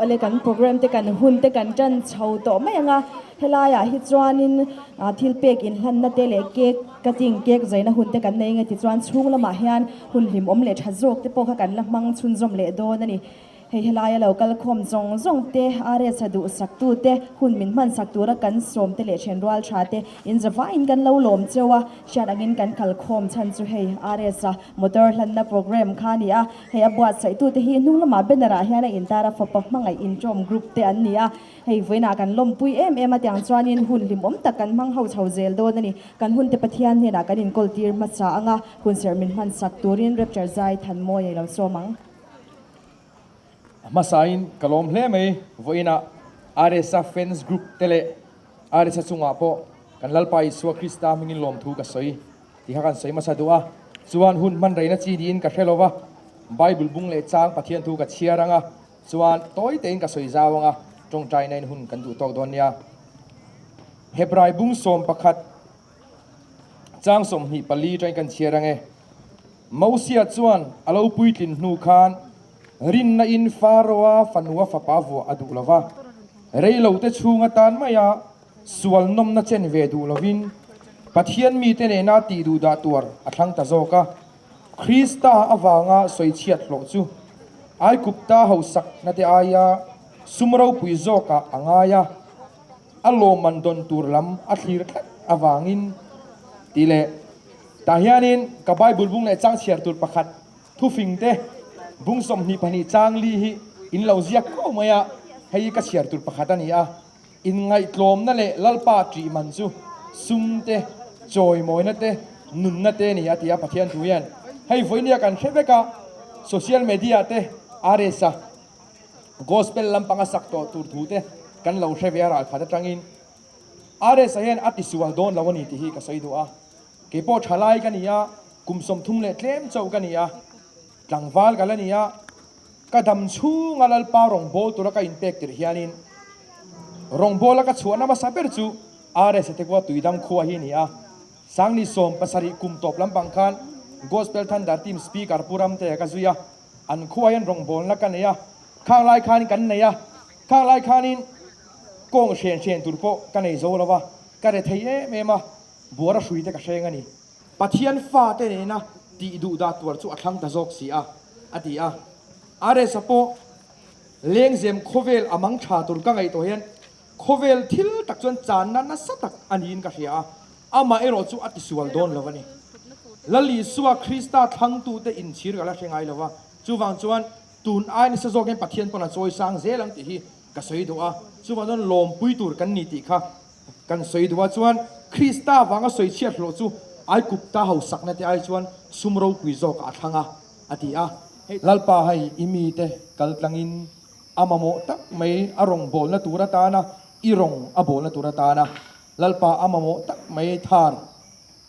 Awle kan program te kan hun te kan tan chho tawh mai ang a, helaiah hi chuanin thil pek inhlanna te leh cake cutting cake zaina hun te kan nei nge tichuan chhung lamah hian hun hlimawm leh tha zawk te pawh kha kan la hmang chhunzawm leh dawn a ni. Hei helaia lo kal khawm zawng zawng te, RS a duhsak tu te, hun min hmansak tura kan sawm te leh then rual tha te in zavaiin kan lo lawm cheu a, hriat angin kan kal khawm chhan chu hei RS a motor hlanna program kha a ni a, hei a buatsaih tu te hi hnung lamah banner ah hian a intar a fapa hmangaih intawm group te an ni a, hei vawiinah kan lawmpui em em a tiang chuanin hun hlimawm tak kan hmang ho chho zel dawn a ni, kan hun te Pathian hnenah kan inkawl tir hmasa anga hun serh min hmansak turin Rapture zai thanmawi a ilo sawm ang. A hmasain ka lawm hle mai, vawiinah RSA fans group te leh RSA chungah pawh kan Lalpa Isua Krista hmingin lawmthu ka sawi tih kha kan sawi hmasa duh a, chuan hun hman reina chi niin ka hre lo va, Bible bung leh chang Pathian thu ka chhiar ang a, chuan tawi tein ka sawi zau ang a, tawngtainain hun kan duh tawk dawn nia. Hebrai bung 11 chang 24 tangin kan chhiar ang e. Mosia chuan a lo puitlin hnu khan rinna in Pharaoh-a fanua fapa vuah a duh lo va, reilote chhung atan maia sual nawmna chen ve duh lovin Pathian mite nena tih duhdah tuar a thlang ta zawk a. Krista avanga sawichhiat hlawh chu Aigupta hausak nate aia sum ropui zawkah a ngai a, a lawmman dawn tur lam a thlir tlat avangin tih leh Tah hianin ka Bible bung leh chang chhiar tur pakhat thufing te bung 22 chang li hi in lo ziak ko mai a, hei hi ka chhiar tur pakhat a ni a, inngaihtlawmna leh Lalpa ṭih man chu sum te, chawimawina te, nunna te a ni a ti a Pathian thu hian. Hei vawinia kan hre vek a, social media te RS a gospel lampang a sak tawh tur thu te kan lo hre ve a ralkhat atangin RS a hian a tisual dawn lo a ni tih hi ka sawi duh a. Kei pawh thalai ka ni a, kum 30 leh tlem chauh ka ni a, tlangval ka la ni a, ka dam chhunga Lalpa rawngbâwl tura ka inpek tirh hianin rawngbâwla ka chhuahna hmasa ber chu RS a te kua Tuidam khua hi a ni a. Sangni 17 kum tawp lampang khan Gospel Thunder Team Speaker Pu Ramtea ka zui a, an khua hian rawngbâwlna ka nei a, khang lai khanin kan nei a, khang lai khanin kawng hren hren tur pawh ka nei zo lo va, ka re thei em em a. Buara hrui te ka hreng a ni. Pathian fate nena tih duh dah tuar chu a thlang ta zawk si a, a ti a. RS-a pawh lengzem khawvel a mang tha tur ka ngaihtuah hian khawvel thil tak chuan channa nasa tak a niin ka hria a, amah erawh chu a tisual dawn lo a ni. Lal Isua Krista thlangtute inchhir ka la hre ngai lo va, chuvang chuan tun ai nasa zawk hian Pathian pawn a chawi sang zel ang tih hi ka sawi duh a, chuvang chuan lawmpui tur kan ni tih kha Kan sawi duh ah chuan Krista vanga sawi chhiat hlawh chu Aigupta hausakna te ai chuan sum ropui zawkah a thlang a, a ti a. Hei Lalpa hei i mite kal tlangin a mamawh tak mai a rawng bawlna tur atana i rawng a bawlna tur atana Lalpa a mamawh tak mai thar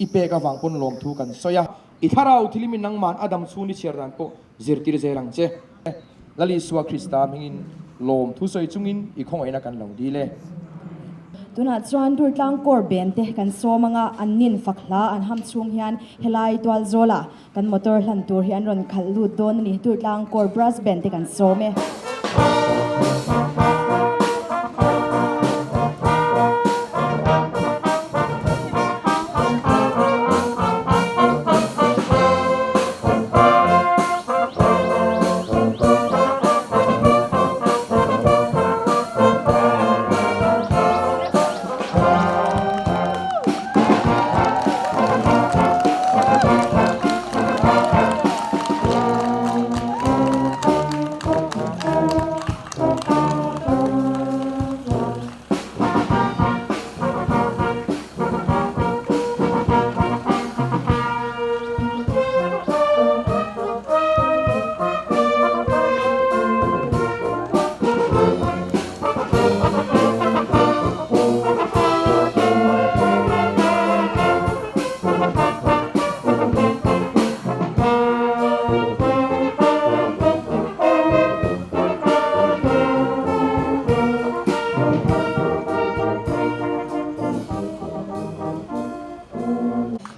i pek avang pawn lawmthu kan sawi a. I thlarau thilimin nangman a dam chhung i chhiar dan pawh zirtir zel ang che. Lal Isua Krista hmingin lawmthu sawi chungin i khawngaihna kan lo dil e. Tunah chuan Durtlang Corps Band te kan sawm anga an nin fak hla an ham chhung hian helai tual zawlah kan motor hlan tur hi an rawn khalh lut dawn a ni. Durtlang Corps Brass Band te kan sawm e.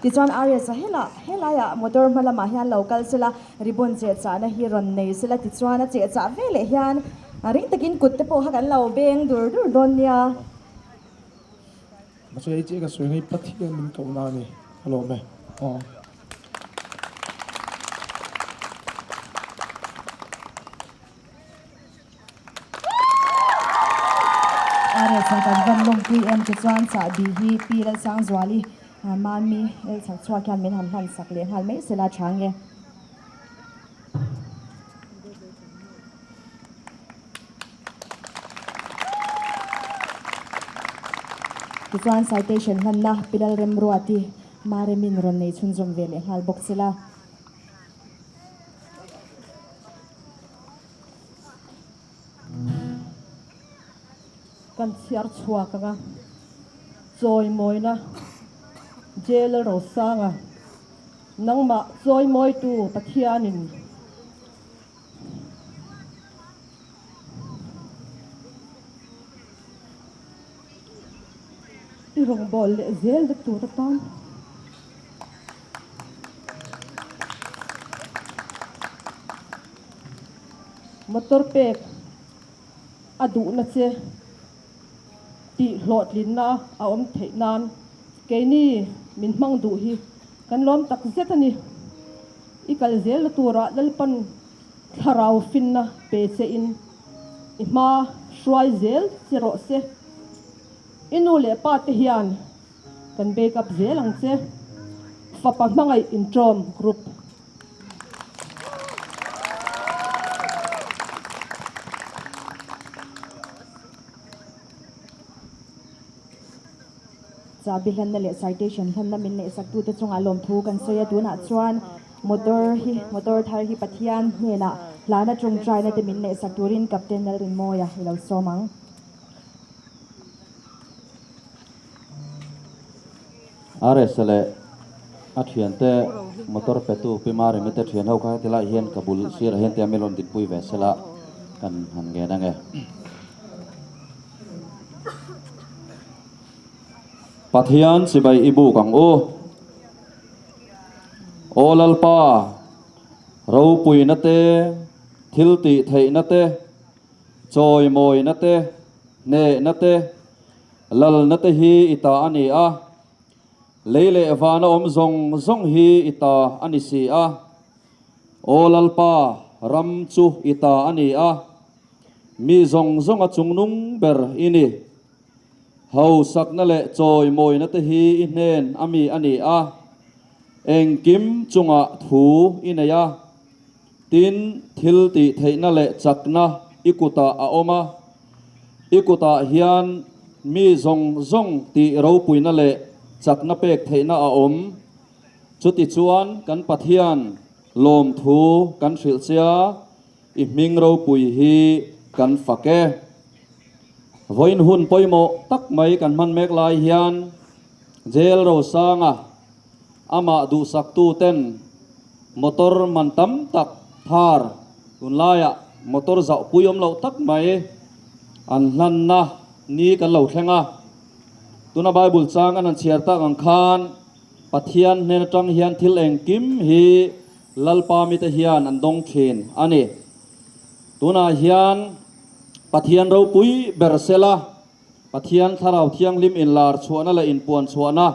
Tichuan RS a hela helaiah motor hma lamah hian lo kal sela ribbon chehchahna hi rawn nei sela tichuan a chehchah veleh hian. Ring takin kut te pawh kha kan lo beng dur dur dawn nia. Mahse hei chiah ka sawi ang hi Pathian min kohna a ni ka lawm e. Aw. RS-a kan vawn lawmpui em te chuan chahbi hi Pi Lalsangzuali Mami Elchak chhuak hian min han hman sak leh nghal mai sela tha nge. Tichuan citation hmanna Pi Lalremruati Maremin rawn nei chhunzawm ve leh nghal bawk sela. Kan chhiar chhuak ang a, chawimawina Jail Rosanga nangmah chawimawitu Pathianin i rawngbâwl leh zel na tur atan motor pek a duhna che tih hlawhtlinna a awm theih nan keini min hmang duh hi kan lawm tak zet a ni. I kal zelna turah Lalpan thlarau finna pe che in i hma hruai zel che rawh se. I nu leh pa te hian kan back up zel ang che. Fapa hmangaih intawm group. Chahbi hlanna leh citation hlanna min neihsaktute chungah lawmthu kan sawi a, tunah chuan motor hi motor thar hi Pathian hnenah hlana tawngtaina te min neihsak turin Captain Lalrinmawia i lo sawm ang. RS leh a thiante motor petu Pi Maremi te thian ho kha heti lai hian ka bul sirah hian tia min rawn dinpui ve sela kan han ngen ange. Pathian chibai i buk ang u. Aw Lalpa, ropuina te, thil tih theihna te, chawimawina te, hnehna te, lalna te hi i ta a ni a, lei leh vana awm zawng zawng hi i ta a ni si a. Aw Lalpa, ram chu i ta a ni a, Mi zawng zawnga chungnung ber i ni. Hausakna leh chawimawina te hi i hnen a mi a ni a, engkim chungah thu i nei a, tin, thil tih theihna leh chakna i kutah a awm a, i kutah hian mi zawng zawng tih ropuina leh chakna pek theihna a awm. Chutichuan kan Pathian lawmthu kan hrilh che a. I hming ropui hi kan fak e. Vawiin hun pawimawh tak mai kan hman mek lai hian Jail Rosanga amah duhsaktu ten motor man tam tak thar tunlaiah motor zauh pui awm loh tak mai an hlanna ni kan lo thleng a. Tuna Bible chang an han chhiar tak ang khan Pathian hnen atang hian thil engkim hi Lalpa mite hian an dawng thin a ni. Tunah hian Pathian ropui ber sela, Pathian Thlarau Thianghlim inlar chhuahna leh inpuan chhuahna,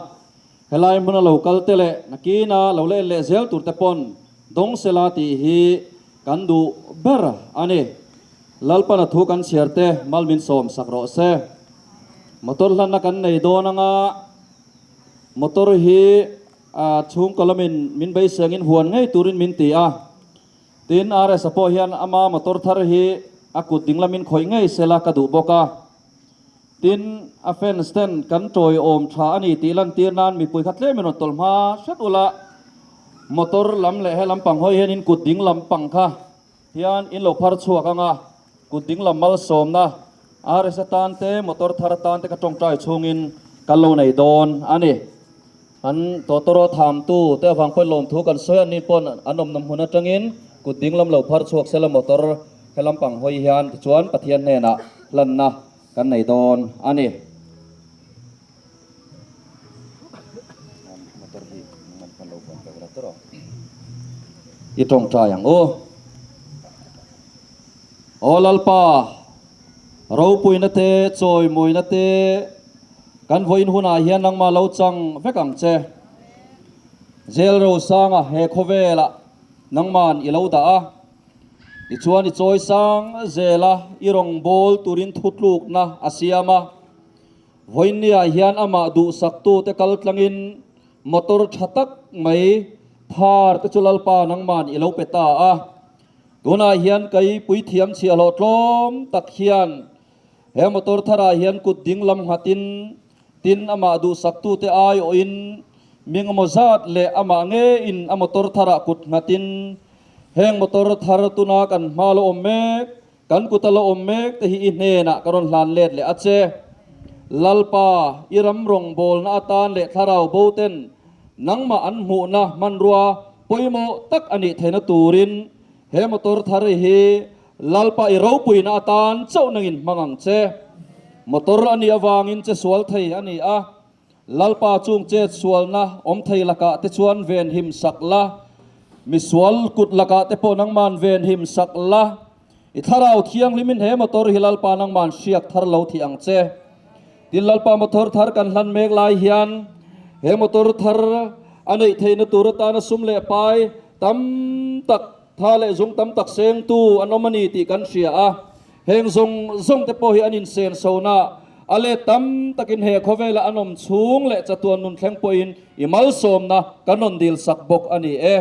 helai hmuna lo kal te leh nakina lo la en leh zel tur te pawn dawng sela tih hi kan duh ber a ni. Lalpana thu kan chhiar te mal min sawm sak rawh se. Motor hlanna kan nei dawn anga motor hi A chhungkaw lamin min beisengin huan ngei turin min ti a, tin RS-a pawh hian ama motor thar hi a kut ding lamin khawih ngei sela ka duh bawk a. Tin, a fans ten kan tawiawm tha a ni tih lantir nan mipui kha tlem in rawn tawlh hma hret ula, motor lam leh he lampang hawi hian in kut ding lampang kha hian in lo phar chhuak ang a, kut ding lam malsawmna RS atan te motor thar atan te ka tawngtai chhungin kan lo nei dawn a ni. An tawtawraw thamtu te avang pawhin lawmthu kan sawi a, ni pawn an awmna hmun atangin kut ding lam lo phar chhuak sela motor he lampang hawi hian tichuan Pathian hnenah hlanna kan nei dawn a ni. I tawngtai ang u. Aw Lalpa! Ropuina te, chawimawina te kan vawiin hunah hian nangmah lo chang vek ang che. Jail Rosanga he khawvelah nangman i lo dah a, tichuan i chawi sang zela i rawngbâwl turin thutlukna a siam a. Vawiinniah hian amah duhsaktute kal tlangin motor tha tak mai Thar te chu Lalpa nangman i lo pe ta a. Tunah hian kei puithiam chhiahhlawh tlawm tak hian he motor tharah hian kut ding lam nghatin tin amah duhsaktute aiawhin mi engemaw zat leh amah ngeiin a motor tharah kut nghatin heng motor thar tuna kan hma la awm mek Kan kut a la awm mek te hi i hnenah ka rawn hlan let leh a che. Lalpa, i ram rawngbawlna atan leh thlarau bo ten nangmah an hmuhna hmanrua pawimawh tak a nih theihna turin he motor thar hi Lalpa i ropuina atan chauh nangin hmang ang che. Motor a nih avangin che sual thei a ni a. Lalpa chung chet sualna awm thei lakah te chuan ven him sak la, misual kut lakah te pawh nangman ven him sak la, i thlarau thianghlimin he motor hi Lalpa nangman hriak thar lo thih ang che. Tin Lalpa motor thar kan hlan mek lai hian he motor thar a neih theihna tur atana sum leh pai tam tak, tha leh zung tam tak sengtu an awm a ni tih kan hria a. Heng zawng zawng te pawh hi an insen sona a let tam takin he khawvela an awm chhung leh chatuan nun thleng pawhin i malsawmna kan rawn dil sak bawk a ni e.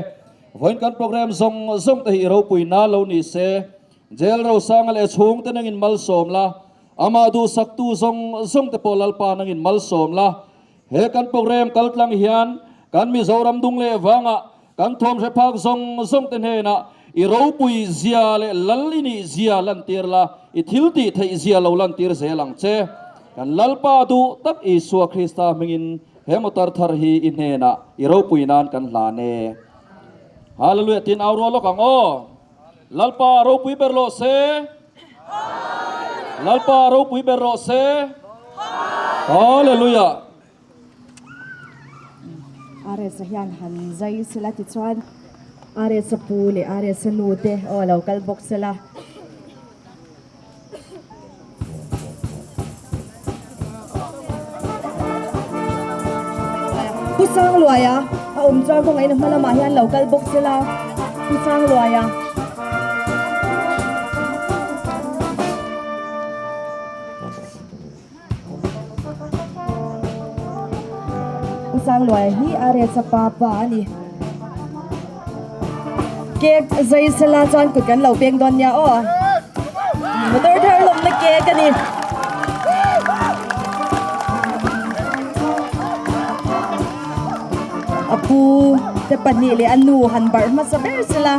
Vawiin kan program zawng zawng te hi i ropui na lo ni se. Jail Rosanga leh chhung te nangin malsawm la, amah duhsaktu zawng zawng te pawh Lalpa nangin malsawm la. He kan program kaltlang hian kan Mizoram dung leh vangah Kan thuam hre phak zawng zawng te hnenah i ropui zia leh lal i nih zia lantir la, i thil tih theih zia lo lantir zel ang che. Kan Lalpa duh tak Isua Krista hmingin he motor thar hi i hnenah i ropui nan kan hlan e. Hallelujah tin au rual lawk ang aw. Lalpa ropui ber rawh se. Lalpa ropui ber rawh se. Hallelujah. RS-a hian han zai sela tichuan RS-a pu leh RS-a nu te aw a lo kal bawk sela. Pu Sangluaia a awm chuan kawngaiin a hma lamah hian lo kal bawk sela Pu Sangluaia. U Sangluaia hi a Resa pa pa a ni. Cake zai sela chuan kut kan lo peng dawn nia aw. Motor thar lawmna cake a ni. A pu te pahnih leh a nu han barh hmasa ber sela.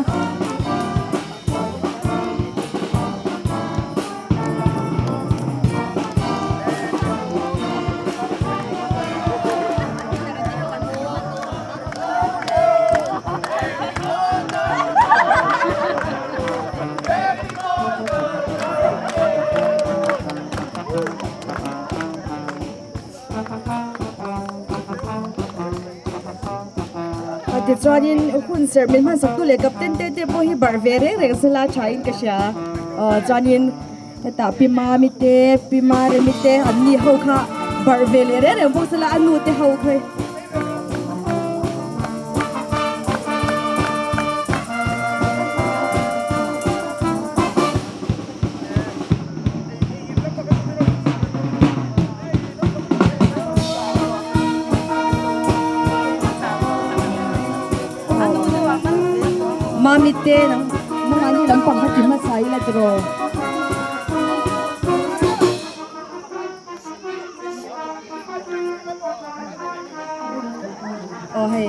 Tichuanin hun serh min hmansak tu leh captain te te pawh hi barh ve reng reng sela thain ka hria chuanin hetah pi mami te pi maremi te an ni ho kha barh ve leh reng reng bawk sela a nu te ho kha. Mami te nang mangani lampang kha ti hmasa ila tiraw. Aw hei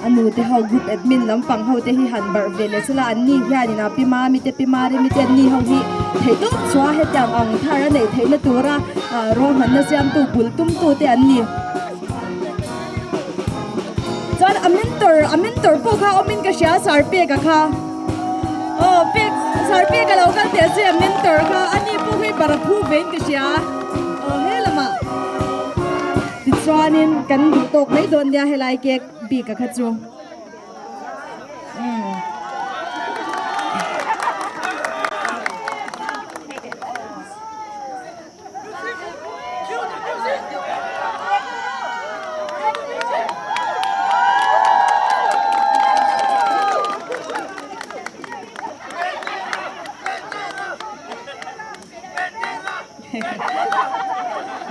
a nu te ho group admin lampang ho te hi han barh ve leh sela an ni hianin a pi mami te pi maremi te an ni ho hi theih tawp chhuah hetiang ang thar a neih theihna tura ah ruahmanna siamtu bul tumtu te an ni. Chuan a mentor a mentor pawh kha awmin ka hria Sarpeka kha aw pek Sarpeka lo kal teh chu a mentor kha ani pawh hi bara phu vein ka hria aw he lamah tichuanin kan duh tawk mai dawn nia helai cake bik a kha chu.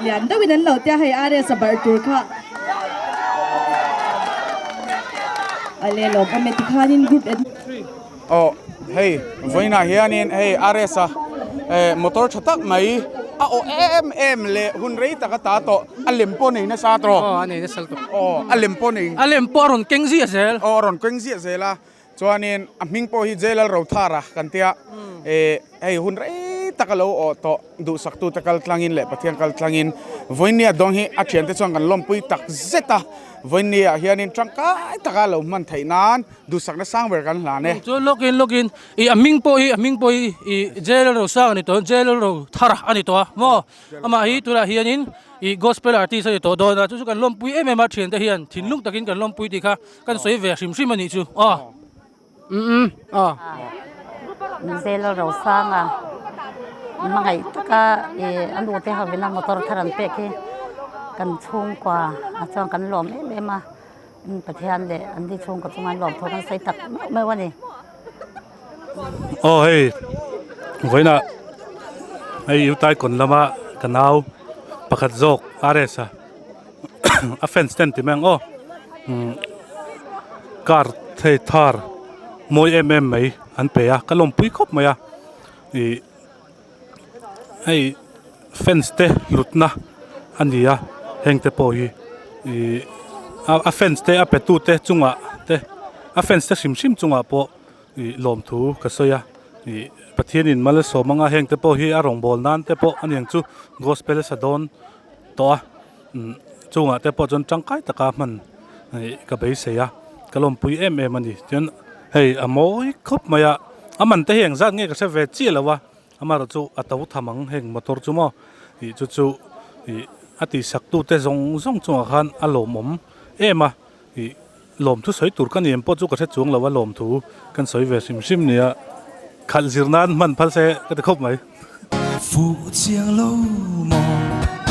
Lian deuhin an lo tia hei RS a barh tur kha a le lawm awm e tikhanin group ad. Aw hei vawiinah hianin hei RS a eh motor tha tak mai a aw em em leh hun rei tak a ta tawh a lem pawh nei nasa tawh. Aw a nei nasa lutuk. Aw a lem pawh nei. A lem pawh a rawn keng ziah zel. Aw a rawn keng ziah zel a. Chuanin a hming pawh hi Jailal Rothara kan tia, eh hei hun rei tak a lo awh tawh duhsaktute kal tlangin leh Pathian kal tlangin Vawinia dawng hi a thiante chuan kan lawmpui tak zet a, Vawinia hianin tangkai taka lo hman theih nan duhsakna sang ber kan hlan e. Chuan lawkin lawkin i a hming pawh hi a hming pawh hi i Jailal Rosang a ni tawh Jailal Rothara a ni tawh a maw? Amah hi tunah hianin i gospel artist a ni tawh dawn a, chu chu kan lawmpui em em a thiante hian thinlung takin kan lawmpui tih kha kan sawi ve hrim hrim a nih chu aw. Umm aw. Zel Rosanga hmangaih taka i a nu te hovin a motor thar an pek hi kan chhungkua ah chuan kan lawm em em a, Pathian leh an ni chhungkua chunga an lawm thu kan sawi tak meuh meuh a ni. Aw hei vawiinah hei Utaikawn lama ka nau pakhat zawk RS a a fans ten ti mai ang aw umm car hei thar mawi em em mai an pe a ka lawmpui khawp mai a ih hei fans te hlutna a ni a heng te pawh hi ih a fans te a pe tu te chungah te a fans te hrim hrim chungah pawh ih lawmthu ka sawi a ih Pathianin mal a sawm anga heng te pawh hi a rawngbâwl nân te pawh a ni ang chu gospel a sa dâwn tawh a umm chungah te pawh chuan tangkai taka hman ih ka beisei a ka lawmpui em em a ni chuan hei a mawi khawp mai a a man te hi engzat nge ka hre ve chiah lo a amaherawh chu a to tham ang heng motor chu maw ih chu chu ih a tihsak tute zawng zawng chungah khan a lawmawm em a ih lawmthu sawi tur ka ni em pawh chu ka hre chuang lo a lawmthu kan sawi ve hrim hrim nia khalh zir nan hman phal se ka ti khawp mai. Fuh chiang lo maw?